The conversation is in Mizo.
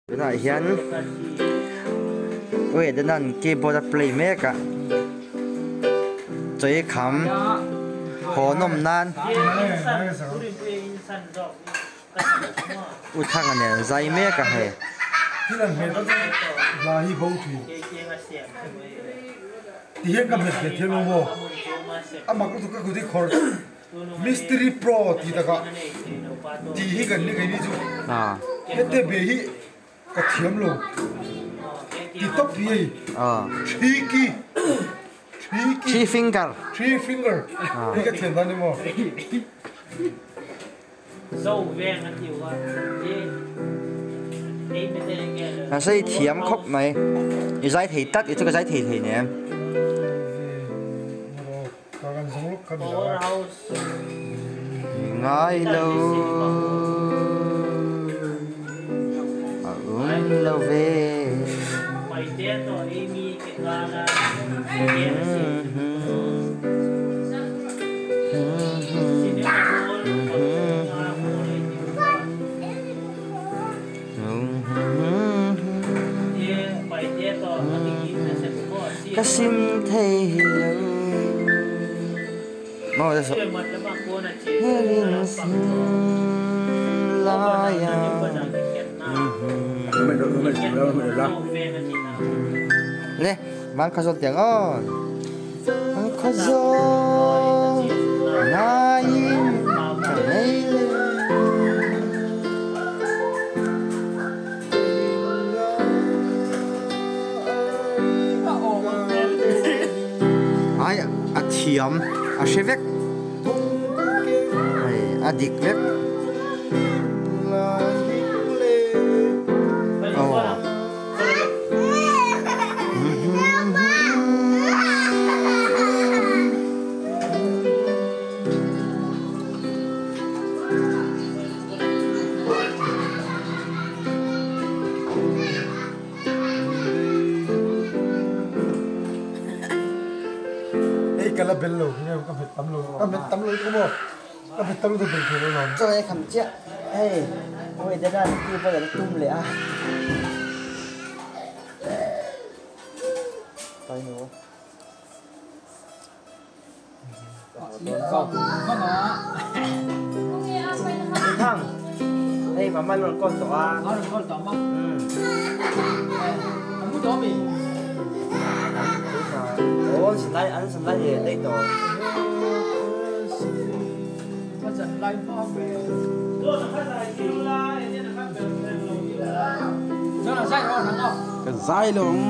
Tunah hian Wedenan keyboard a play mek a, chawi kham haw nawm nan U Thanga nen zai mek a hei. Mystery Pro ti takah tih hi kan ni keini chu hete be hi ka thiam lo ti tawp hi hei three key three key three finger three finger hi ka thiam dan ni maw. Nasa i thiam khawp mai i zai thei tlat i chu ka zai thei thei nen. Ngai lo a um lo ve. Ka sim thei lo Maw ta sawh Helin sin lai a Le mang kha zawl tiang aw Mang kha zawl ngaiin ka nei le. Ai a thiam a hre vek hei a dik vek aw. Hei ka la bel lo nge ka hmet tam lo ka hmet tam lo i maw ka hmet tam lo bel thei lo lawm. Chaw ei kham chiah hei awi dada an ti pawh an tum leh a. Thang, hei mama an rawn call tawh a. A rawn call tawh maw? A mu tawh ami? Aw an sanlai an sanlai leh daih tawh. Ka zanlai hma ve. Ka zai lo ang.